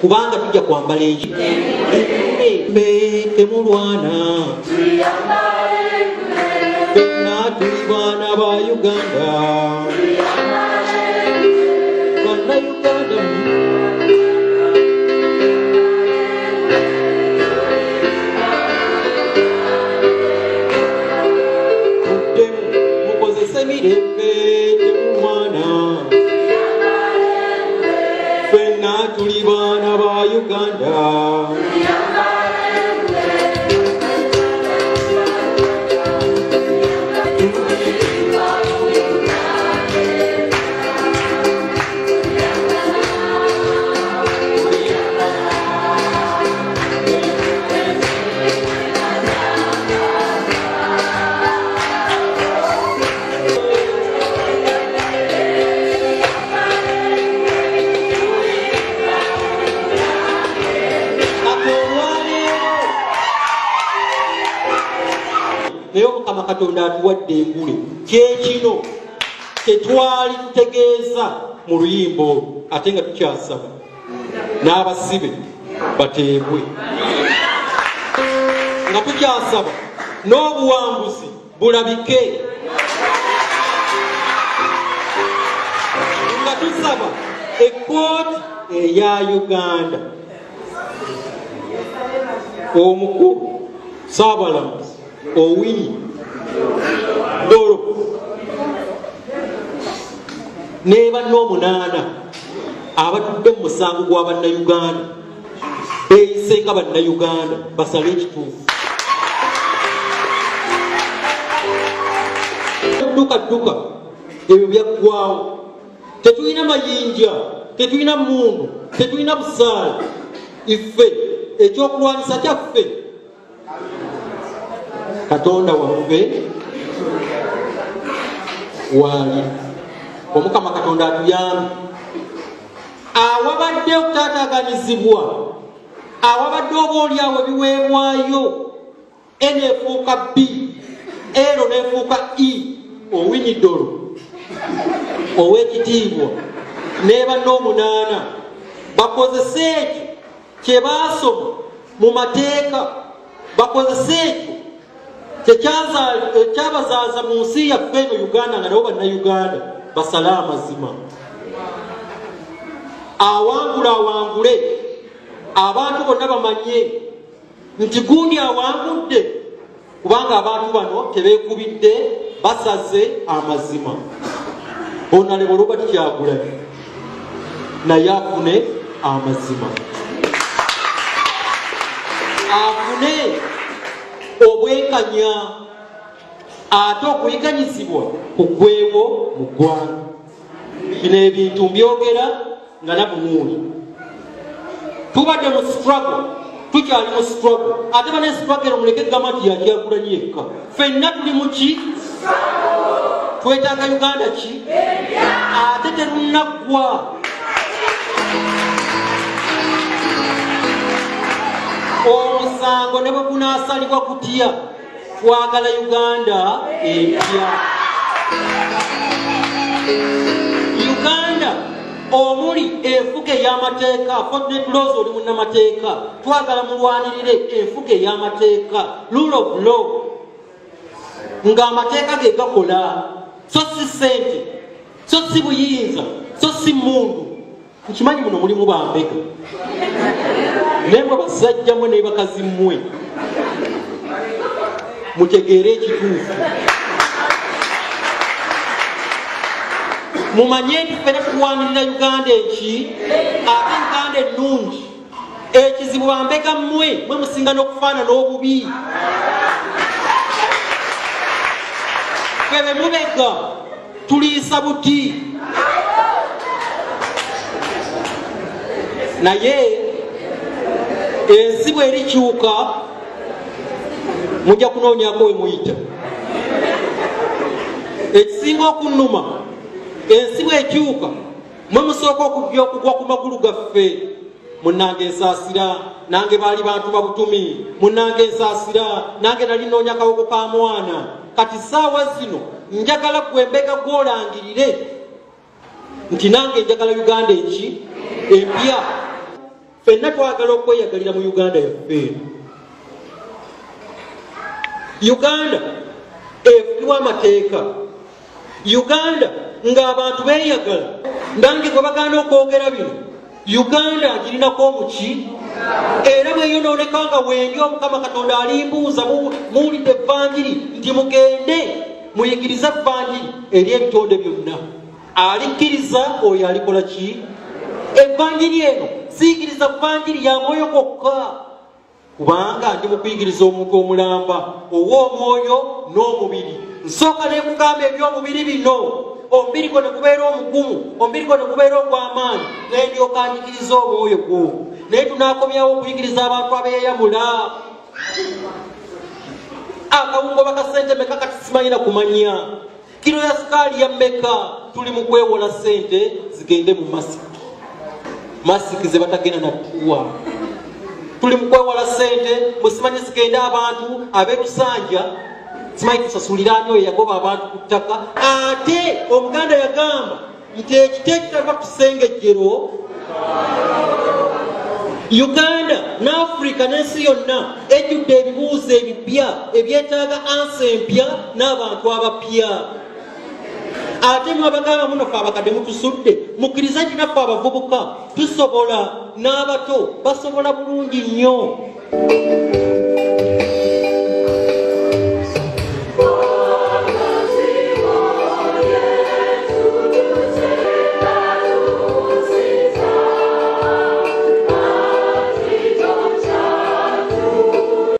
Kubanga tujja kwambala enki temulwana, ffenna tuli baana ba Uganda, Bannayuganda. Muddemu mukozese mirembe, temulwana, ffenna tuli baana ba Uganda. Naye Omukama Katonda atuwadde engule, kyekino tetwali tutegeeza mu luyimba olwo, ate nga tukyasaba n'abasibe bateebwe, nga tukyasaba n'obuwanguzi bulabike, nga tusaba ekkooti eya Uganda, omukulu Ssaabalamuzi Owiny Dollo ne banne omunaana abatudde mu musango gwa Bannayuganda beeyise nga Bannayuganda basale ekituufu. Dduka dduka ebyo byaggwawo. Tetulina mayinja, tetulina mmundu, tetulina busaale. Iffe ekyokulwanyisa kyaffe Katonda waffe waali. Omukama Katonda atuyambe. Awabadde okutaataaganyizibwa, awabadde oboolyawo ebiweebwayo, N efuuka B, L n'efuuka E, Owiny Dollo ow'ekitiibwa ne banne omunaana bakozese ekyo kye baasoma mu mateeka, bakozese ekyo kyabazaaza mu nsi yaffe eno Uganda, nga nabo Bannayuganda basale amazima. Awangula awangule, abantu bonna bamanye nti gundi awangudde, kubanga abantu bano tebeekubidde, basaze amazima. Honorable Robert Kyagulanyi naye afune amazima, afune obwenkanya, ate okuyiganyizibwa kuggwewo mu ggwanga. Bino ebintu mbyogera nga nabumuuli. Tubadde mu struggle, tukyali mu struggle, ate bane struggle muleke kugamba nti ya Kyagulanyi yekka. Ffenna tuli mu ki? Twetaaga Uganda ki? Ate terunnaggwa. Omusango ne bwe gunaasalibwa kutya, twagala Uganda empya. Uganda omuli enfuga ey'amateeka. Fortunate Laws oli munnamateeka, twagala mulwanirire enfuga ey'amateeka, rule of law, ng'amateeka ge gakola, so si ssente, so si buyinza, so si mmundu. Nkimanyi muno mulimu bambega, naye mwe basajja mmwe ne bakazi mmwe mutegeere ekituufu, mumanye nti ffenna tulwanirira Uganda eki, ate Uganda ennungi. Ekizibu bambega mmwe, mwe musinga n'okufaanana obubi. Ffe be mubega tuliisa buti, naye ensi bw'erikyuka mujja kunoonyako we muyita. Ekisinga okunnuma, ensi bw'ekyuka mwe musooka okujja okugwa ku magulu gaffe. Munnange nsaasira, nange baali bantu babutumi, munnange nsaasira, nange nali nnoonya kawogo ka mwana. Kati ssaawa zino njagala gwe mbega gw'olangirire nti nange njagala Uganda eki empya. Ffenna twagala okweyagalira mu Uganda yaffe eno. Uganda efugibwa amateeka. Uganda ng'abantu beeyagala. Nange gwe bagaana okwogera bino, Uganda ngirinako omuki? Era bweyonooneka nga wendi, Omukama Katonda alimbuuza, muwulidde evvanjiri nti mugende muyigirize evvanjiri eri ebitonde byonna. Alikkiriza oyo alikola ki? Evvanjiri eno siyigiriza vvanjiri ya mwoyo gwokka, kubanga ndi mu kuyigiriza omuntu omulamba ow'omwoyo n'omubiri. Nsooka ne nkugamba eby'omubiri bino, omubiri gwo ne gubeera omugumu, omubiri gwo ne gubeera ogw'amaanyi, naye ndyoka njigiriza omwoyo gwo. Naye tunaakomyawo okuyigiriza abantu abeeyamula. Akawungo bakasente meka kati simanyi na kumanya. Kiro ya sukaali ya mmeka? Tuli mu kwewola ssente zigende mu masiki. Masiki ze batagenda natuwa. Tuli mu kwewola ssente musimanyi zigende abantu ab'ebusanja. Simanyi tusasulira ani oyo yagoba abantu ku ttaka. Ate Omuganda yagamba nti ekiti ekitava ku ssengejjero. Uganda n'Afrika n'ensi yonna ejjudde ebibuuzo ebipya ebyetaaga ansa empya n'abantu abapya. Ate mwabagamba muno ffe abakadde mutusudde, mukkirize nti naffe abavubuka tusobola, n'abato basobola bulungi nnyo.